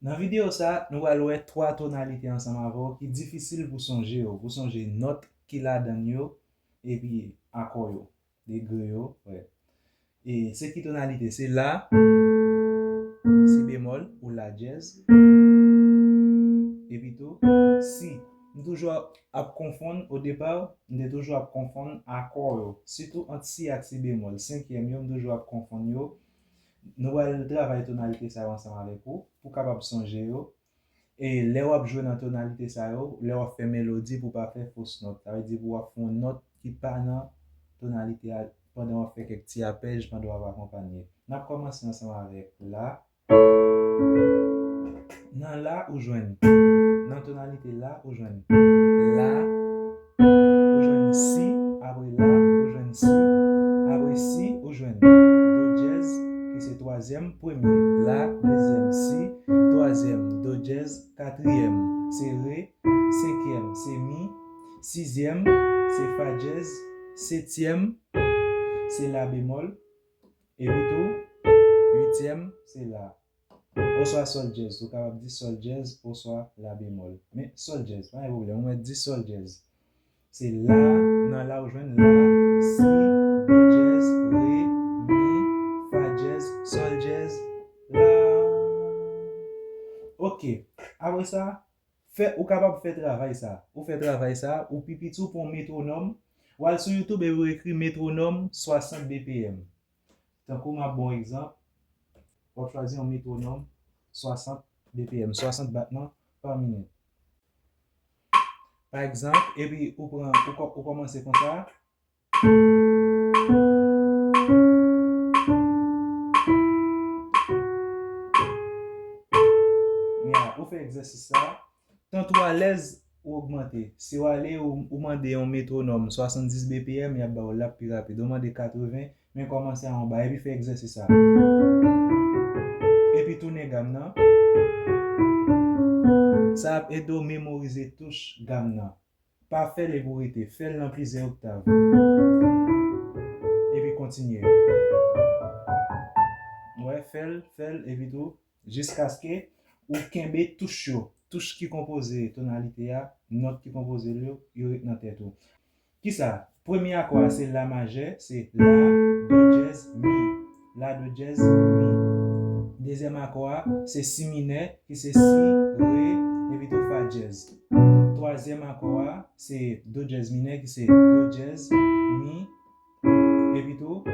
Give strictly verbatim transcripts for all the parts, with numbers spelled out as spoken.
Nan videyo sa, nou pral wè twa tonalite ansanm avè w ki difisil pou sonje yo, pou sonje nòt ki ladan yo, epi akò yo, degre yo, wè. E se ki tonalite? Se la, si bemòl ou la dyèz, epi tou si. M toujou ap, ap konfonn, o depa, m te toujou ap konfonn akò yo, sitou ant si ak si bemòl. Senkyèm yo, m toujou ap konfonn yo. Nou pral travay tonalite sa yo ansanm avèk ou, pou w kapab sonje yo. E lè w ap jwe nan tonalite sa yo, lè w ap fè melodi, pou w pa fè fos nòt. Sa vle di pou w ap fè yon nòt ki pa nan tonalite a pandan w ap fè kèk ti apèj, pandan w ap akonpanye. N ap kòmanse ansanm avèk la. Nan la, ou jwenn. Nan tonalite la, ou jwenn la. Ou jwenn si. Apre la, ou jwenn si. Apre si, ou jwenn do dyèz, ki se twazyèm, premye. La, dezyèm, si. Twazyèm, do dyèz. Katriyèm, se re. Senkyèm, se mi. Sizyèm, se fa dyèz. Setyèm, se la bemòl. Epi tou, uityèm, se la. Oswa sòl dyèz. Ou kapab di sòl dyèz oswa la bemòl. Men sòl dyèz, pa gen pwoblèm. Ou mèt di sòl dyèz. Se la, nan la ou jwenn la, si, do dyèz, re, mi, fa dyèz, sòl dyèz, la. Oke. Apre sa, fè, ou kapab fè travay sa. Ou fè travay sa, ou pi piti, ou pran yon metwonòm, ou al sou YouTube epi ou ekri metwonòm swasant B P M. Tankou m ap ba w egzanp, w ap chwazi yon metwonòm swasant B P M, swasant batman pa minit. Pa egzanp, epi ou pran, ou kò-, ou kòmanse konsa. Ya, ou fè egzèsis sa. Tan tou alèz, ou ogmante. Si w ale, ou, ou mande yon metwonòm swasanndis B P M, y ap ba w l, l ap pi rapid. Ou mande katreven, men kòmanse a yon ba, epi fè egzèsis sa. Epi tounen gam nan. Sa ap ede w memorize touch gam nan. Pa fè l epi w rete. Fè l nan plizyè oktav. Epi kontinye. Wè, fè l, fè l, epi tou, jiskaske ou kenbe touch yo. Touch ki konpoze tonalite a, nòt ki konpoze l yo, yo ret nan tèt ou. Kisa? Premye akò a se la majè, se la, do dyèz, mi. La, do dyèz, mi. Dezyèm akò a se si minè, ki se si, re, epi tou fa dyèz. Twazyèm akò a se do dyèz minè, ki se do dyèz, mi, epi tou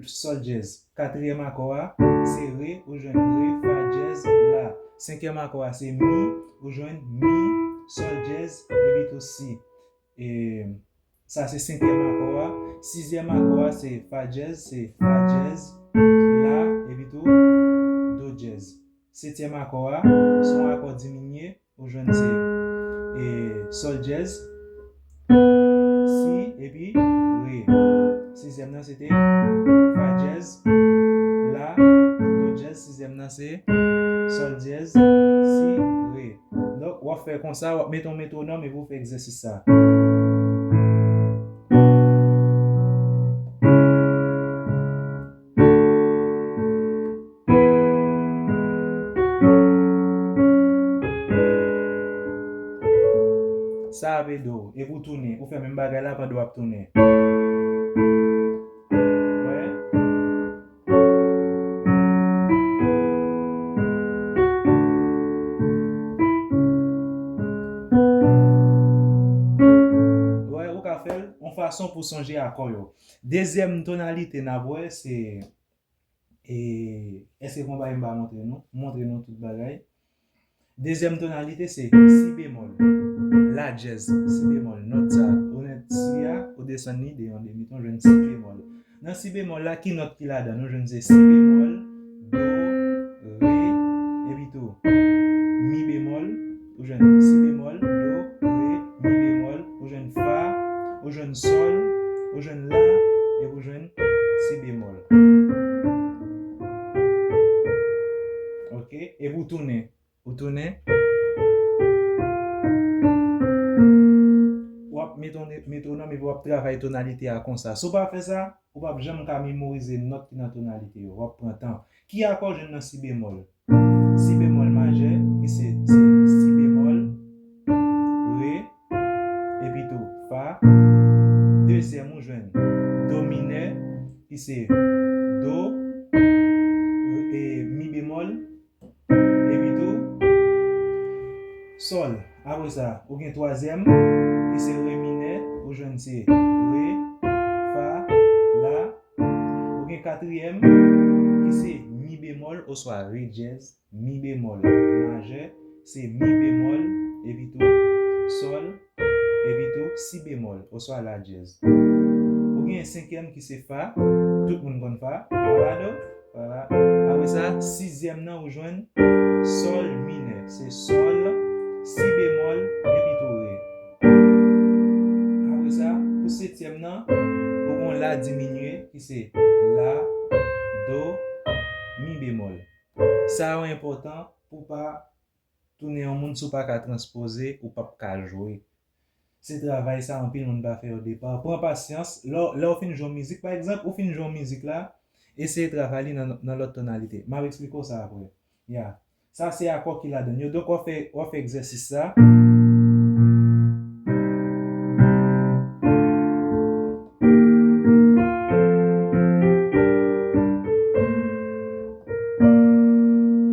sòl dyèz. Katriyèm akò a se re, ou jwenn re, fa dyèz, la. Senkyèm akò a se mi, ou jwenn mi, sòl dyèz, epi tou si. E sa se senkyèm akò a. Sizyèm akò a se fa dyèz, se fa dyèz, la, epi tou do dyèz. Setyèm akò a, se yon akò diminye, ou jwenn se, e, sòl dyèz, si, epi re. Sizyèm nan se te fa dyèz, la, do dyèz. Sizyèm nan se sòl dyèz, si, re. Donk, w ap fè konsa, w ap mete yon metwonòm epi w fè egzèsis sa. Sa ap ede w. Epi w tounen, ou fè menm bagay la pandan w ap tounen. Wè. Wè, ou ka fè l yon fason pou sonje akò yo. Dezyèm tonalite n ap wè se, e, èske gon bagay m pa montre nou? M montre nou tout bagay. Dezyèm tonalite se si bemòl. La dyèz, si bemòl, nòt sa. Ou nèt si a, ou desann li de yon demi ton, jwenn si bemòl. Nan si bemòl la, ki nòt ki ladan? Nou jwenn se si bemòl, do, re, epi tou mi bemòl, ou jwenn si bemòl, do, re, mi bemòl, ou jwenn fa, ou jwenn sòl, ou jwenn la, epi ou jwenn si bemòl. Oke, epi ou tounen. Ou tounen. W ap mete yon metwonòm epi w ap travay tonalite a konsa. Si w pa fè sa, ou p ap janm ka memorize nòt ki nan tonalite yo. W ap pran tan. Ki akò w jwenn nan si bemòl? Si bemòl majè, sòl. Apre sa, ou gen twazyèm, ki se re minè, ou jwenn se re, fa, la. Ou gen katriyèm, ki se mi bemòl oswa re djèz, mi bemòl majè, se mi bemòl, epi tou sòl, epi tou si bemòl, oswa la djèz. Ou gen senkyèm ki se fa, tout moun konn fa, fa la do, fa la. Apre sa, sizyèm nan ou jwenn sòl minè, se sòl, si bemòl, epi tou re. Apre sa, pou setyèm nan, ou gen la diminye ki se la, do, mi bemòl. Sa yo enpòtan pou pa tounen yon moun si w pa ka transpoze, ou p ap ka jwe. Se travay sa anpil moun pa fè o depa. Pran pasyans. Lè w, lè w fin jwe yon mizik, pa egzanp, ou fin jwe yon mizik la, eseye travay li nan, nan lòt tonalite. M ap eksplike w sa apre. Ya. Sa se akò ki ladan l yo. Donk, w ap fè, w ap fè egzèsis sa.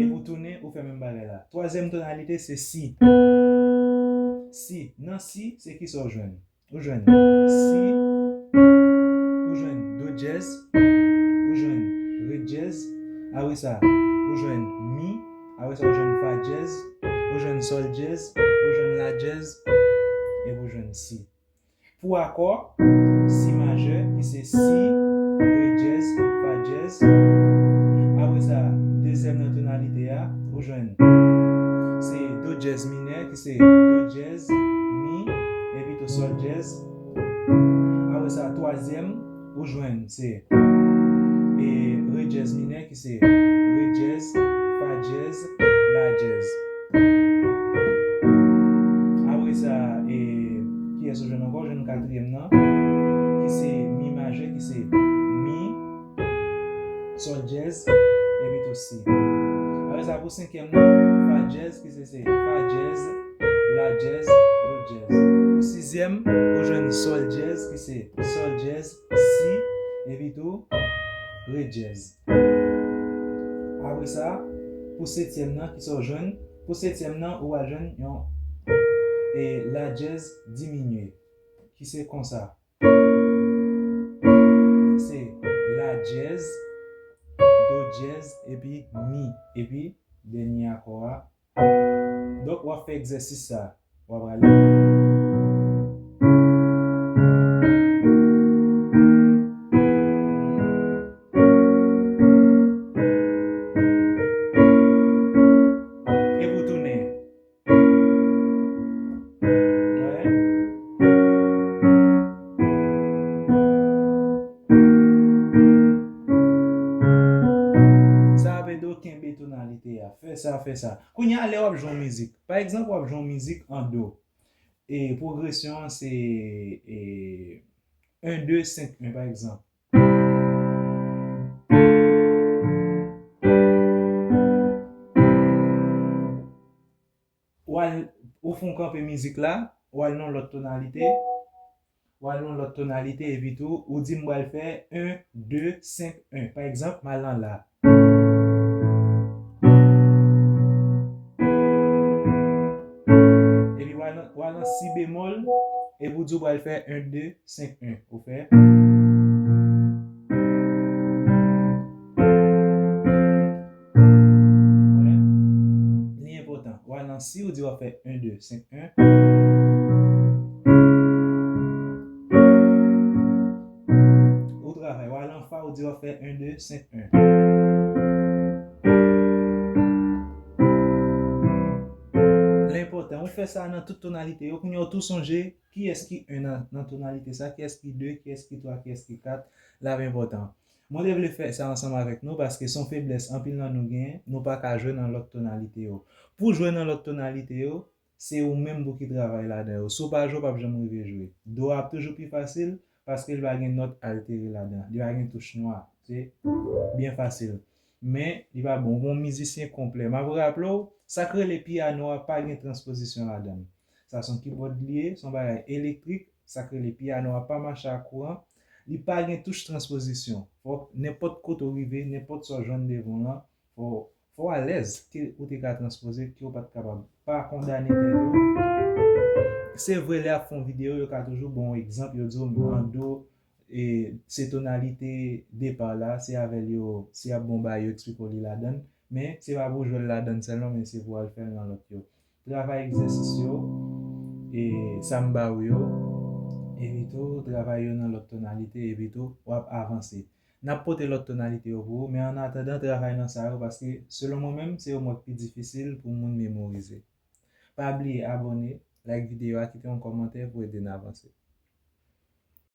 Epi w tounen, ou fè menm bagay la. Twazyèm tonalite, se si. Si. Nan si, se kisa w jwenn? Ou jwenn si, ou jwenn do djèz, ou jwenn re djèz, apre sa, ou jwenn mi, apre sa, ou jwenn fa djèz, ou jwenn sòl djèz, ou jwenn la djèz, epi ou jwenn si. Pou akò, si majè, ki se si, re djèz, fa djèz. Apre sa, dezyèm nan tonalite a, ou jwenn se do djèz minè, ki se do djèz, mi, epi tou sòl djèz. Apre sa, twazyèm, ou jwenn se, e, re djèz minè, ki se re djèz, fa djèz, la djèz. Apre sa, e, kiyès ou jwenn ankò? Ou jwenn katriyèm nan, ki se mi majè, ki se mi, sòl djèz, epi tou si. Apre sa, pou senkyèm nan, fa djèz, ki se, se fa djèz, la djèz, do djèz. Pou sizyèm, ou jwenn sòl djèz, ki se sòl djèz, si, epi tou re djèz. Apre sa, pou setyèm nan, kisa w jwenn? Pou setyèm nan, ou pral jwenn yon, e, la djèz diminye, ki se konsa. Se la djèz, do djèz, epi mi, epi dènye akò a. Donk, w ap fè egzèsis sa. W ap ale. Epi w tounen. Wè. Sa ap ede w kenbe tonalite a. Fè sa, fè sa. Kounye a, lè w ap jwe yon mizik. Pa egzanp, w ap jwe yon mizik an do. E pwogresyon an se, e, en, de, senk, en, pa egzanp. W al, ou fè w kanpe mizik la, w al nan lòt tonalite, w al nan lòt tonalite, epi tou, ou di m pral fè en, de, senk, en. Pa egzanp, m al nan la. Epi w al nan, w al nan si bemòl, epi w di w pral fè en, de, senk, en. Ou fè. Wè. Li enpòtan. W al nan si, ou di w ap fè en, de, senk, en. Ou travay. W al nan fa, ou di w ap fè en, de, senk, en. Li enpòtan. Ou fè sa nan tout tonalite yo. Kounye a, ou tou sonje kiyès ki en nan, nan tonalite sa, kiyès ki de, kiyès ki twa, kiyès ki kat. L ap enpòtan. Mwen te vle fè sa ansanm avèk nou paske se yon feblès anpil nan nou genyen, nou pa ka jwe nan lòt tonalite yo. Pou jwe nan lòt tonalite yo, se ou menm pou ki travay ladan yo. Si w pa jwe, w p ap janm rive jwe. Do a ap toujou pi fasil paske li pa gen nòt altere ladan. Li pa gen touch nwa. Se byen fasil. Men, li pa bon. Ou gon mizisyen konplè. M ap raple w, sa k rele pyano a pa gen transpozisyon ladan l. Sa se yon kibòd li ye, se yon bagay elektrik. Sa k rele pyano a pa mache ak kouran. Li pa gen touch transpozisyon. Fòk nenpòt kote w rive, nenpòt sa w jwenn devan w lan, fò, fò w alèz ke ou te ka transpoze, ke w pa t kapab. Pa kondane tèt ou. Se vre, lè y ap fè yon videyo, yo ka toujou ba w yon egzanp, yo di w an do, e se tonalite depa la, se avè l yo, se y ap ba w bagay yo eksplike w li ladan l, men se pa pou w jwe l ladan l sèlman, men se pou w al fè l nan lòt yo. Travay egzèsis yo, e sa m ba w yo, epi tou travay yo nan lòt tonalite, epi tou w ap avanse. N ap pote lòt tonalite yo pou ou, men annatandan, travay nan sa yo, paske selon mwen menm, se yo mwen k pi difisil pou moun memorize. Pa bliye abòne, like videyo a, kite yon kòmantè pou ede n avanse.